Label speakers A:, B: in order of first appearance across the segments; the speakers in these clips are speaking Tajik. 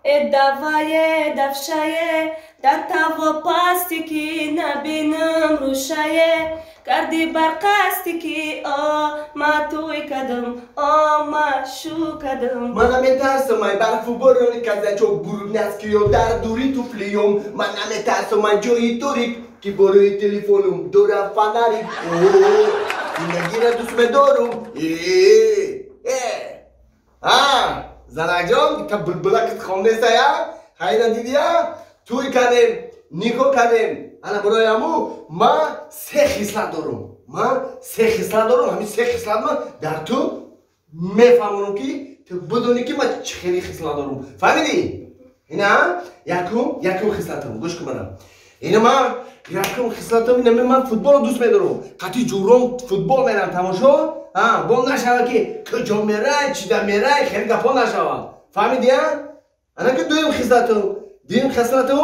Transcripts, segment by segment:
A: Давае давшае да таво пасти ки набинам рӯшае карди бар қасти ки о ма туй кадам о ма шу кадам.
B: Ман наметарсам ай барфу борони казачок бурубняцкиё дар дури туфлиём. Ман наметарсам ай ҷои торик ки борои телефонум дора фонарик. Зиндагиро дӯст медорум. Занакҷон та булбулакат хондесая хайна дидия туй кардем никоҳ кардем. Ана барои ҳаму ман се хислат дорум. Ман се хислат дорум. Ҳамин се хислат ман дар ту мефаҳмонам ки ту бидонӣ ки ман чӣ хели хислат дорум. Фаҳмидӣ? Ина якум хислатам гӯш кун манам. Ина ман якум хислатам ина ман футболро дӯст медорам. Қатъи ҷуром футбол мерам тамошо. Бо нашава ки куҷо мерай чида мерай хеле гапҳо нашава. Фаҳмидия? Ана ки дуюм хислатам. Дуюм хислатам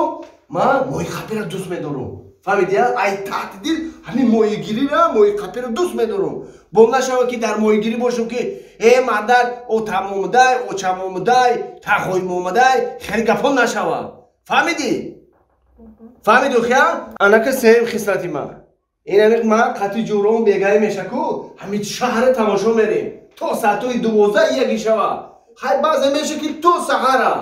B: ман моҳиқапиро дӯст медорам. Фаҳмидия? Ай таҳти дил ҳамин моҳигирира моҳиқапиро дӯст медорам. Бо нашава ки дар моҳигирӣ бошам ки э мардак отам омадай очам омадай тағоим омадай хеле гапҳо нашава. Фаҳмидӣ? Фаҳмиду хия? Анака сеюм хислати ман инамиқ ман қатъи ҷуром бегаӣ мешаку ҳамин шаҳра тамошо мерем то соатҳои 12 яки шава. Хай баъзе меша ки то саҳара.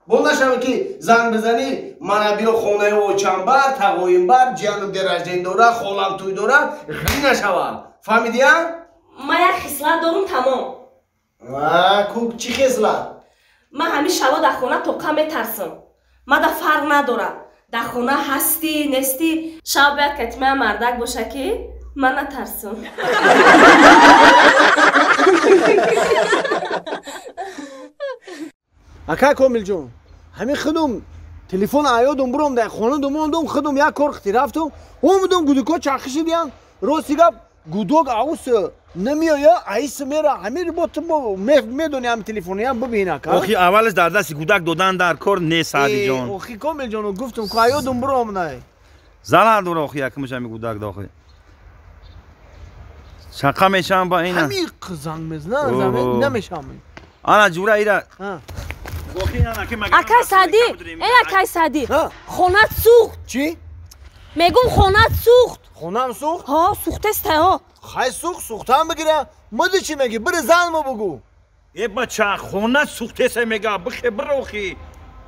B: Бо нашава ки занг бизанӣ мана биё хонаи очамбар тағоимбар ҷиянум день дора холам тӯй дора ғӣ нашава. Фаҳмидия?
A: Ман як хислат дорум тамом.
B: Ку чӣ хислат?
A: Ман ҳамин шабо дар хона тоқа метарсам. Ман да фарқ надорам. Дар хона ҳастӣ нестӣ шаб бояд катимая мардак боша ки ман натарсам.
B: Ака Комилҷон, ҳамин худум телефон аёдум буром дар хона думондум худум як кор хити рафтум омадум гудуко чархишидиян. Рости гап гудок аус намеоя аис мера ҳамин бо медони ҳам телефониям бибин ака.
C: Охи аввалаш дар дасти гудак додан дар кор нест Саъдиҷон.
B: Охи Комилҷон гуфтум ку аёдум буром най.
C: Залал дора охи якумаш ҳами гудак да охи. Чақа мешавам ба ина.
B: Ҳамин занг мезанам намешавам.
C: Ана ҷура ира.
A: Акай Саъдӣ, эй акай Саъдӣ, хонат сӯхт.
B: Чӣ?
A: Мегум хонат сӯхт.
B: Хонам сӯхт?
A: Ҳо, сӯхтеста ҳо.
B: Хай сӯхт, сӯхтам бигира. Муди чӣ мегӣ? Бири занмо бугӯ.
C: Э бача, хона сӯхтеса мега, бихе бирохи.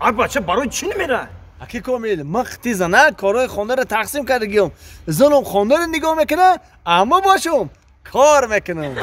C: Ай бача барои чӣ намера?
B: Аки Комил, ман хити зана корҳои хонаро тақсим кардагиём. Занам хонаро нигоҳ мекуна, аммо бошум кор мекунам.